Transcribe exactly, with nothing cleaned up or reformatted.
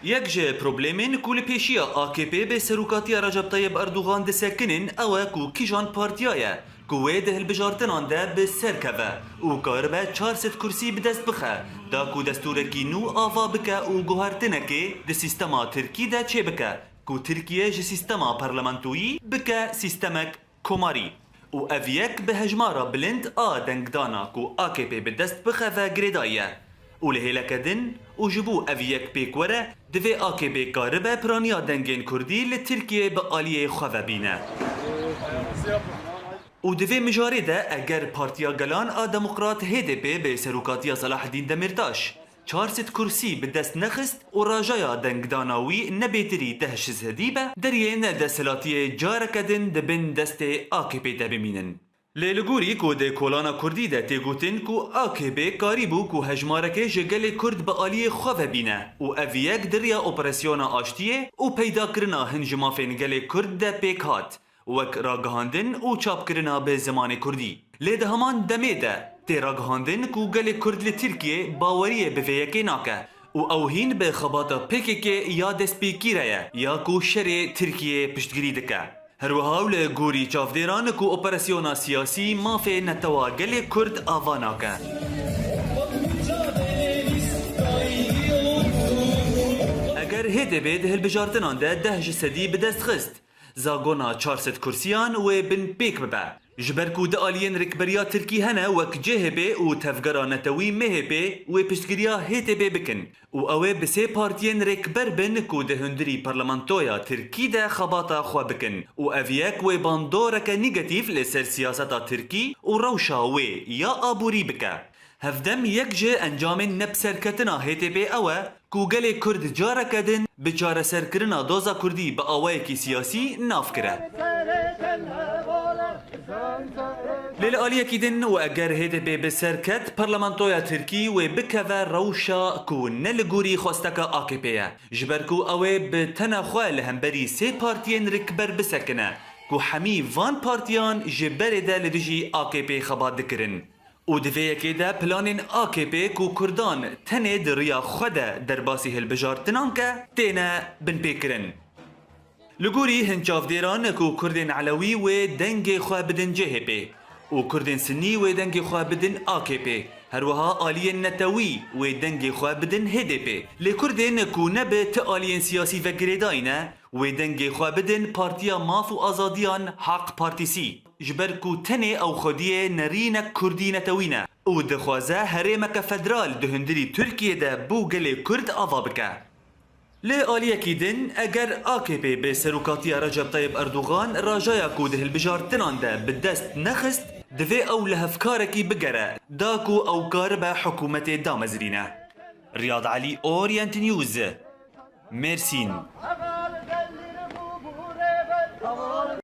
Yek ji problemên ku li pêşiya A K P bi serokatiya Recep Tayyip Erdogan disekinin, ew e ku kîjan partiya ye ku wê di hilbijartinan de bi ser keve û karibe çar sed kursî bi dest bixe, da ku destûrekî nû ava bike û guhertinekê di sîstema Tirkî de çêbike, ku Tirkiye ji sîstema parlamentoyî bike sîstemek komarî û ev yek bi hejmara bilind a dengdana ku A K P bi dest bixe ve girêdayî ye û li hêleke din û ji bo ev yek pêk were, divê A K P karibe piraniya dengên Kurdî li Tirkiyê bi aliyê xwe ve bîne. Û di vê mijarê de eger Partiya Gelan a Demokrat H D P bi serokatiya Selaheddîn Demîrtaş çar sed kursî bi dest nexist û rajaya dengdana wî ne bêtirî deh ji sedî be, deriyên desthilatiyê careke din di bin destê A K P de bimînin. Lê li gorî ku di kolana kurdî de tê gotin ku A K P karîbû ku hejmarekê ji gelê kurd bi aliyê xwe ve bîne û ev yek di riya operasyona aştiyê û peydakirina hin ji mafên gelê kurd de pêk hat, wek ragihandin û çapkirina bi zimanê kurdî. Lê di heman demê de tê ragihandin ku gelê kurd li Tirkiyê baweriyê bi vê yekê nake û ew hîn bi xebata P K K ya destpêkî re ye ya ku şerê Tirkiyê piştgirî dike. Her wiha li gorî çavdêran ku operasyona siyasî mafê netewa gelê kurd ava nake. Eger H D P di hilbijartinan de deh ji sedî bi dest xist, zagona çar sed kursiyan wê bin pêk bibe. Ji ber ku du aliyên rêkberiya Tirkî hene wek C H P û Tevgera Netewî M H P wê piştgiriya H D P bikin û ew ê bi sê partiyên rêkber bin ku di hundirî parlamentoya Tirkî de xebata xwe bikin û ev yek wê bandoreke negatîf li ser siyaseta Tirkî û rewşa wê ya aborî bike. Hevdem yek ji encamên nebiserketina H D P ew e ku gelê kurd careke din bi çareserkirina doza kurdî bi awayekî siyasî nav kire. Lê li aliyekî din û eger H D P bi ser ket, parlamentoya Tirkî wê bikeve rewşa ku ne li gorî xwesteka A K P ye, ji ber ku ew ê bi tena xwe li hemberî sê partiyên rikber bisekine ku hemî van partiyan ji berê de li dijî A K P xebat dikirin. Û di vê yekê de planên A K P ku kurdan tenê di riya xwe de derbasî hilbijartinan ke, têne binpêkirin. Li gorî hin çavdêran ku kurdên elewî wê dengê xwe bidin C H P û kurdên sinî wê dengê xwe bidin A K P, her wiha aliyên netewî wê dengê xwe bidin H D P. Lê kurdên ku ne bi ti aliyên siyasî ve girêdayî ne, wê dengê xwe bidin Partiya Maf û Azadiyan, Haq Partisi, ji ber ku tenê ew xwediyê nerînek kurdî netewî ne û dixwaze herêmeke federal di hundirî Tirkiyê de bo gelê kurd ava bike. Li aliyekî din, eger A K P bi serokatiya Recep Tayyip Erdogan rajaya ku di hilbijartinan de bi dest nexist, divê ew li hevkarekî bigere, da ku ew karibe hikûmetê damezrîne. Riyad Elî, Orient News, Mêrsîn.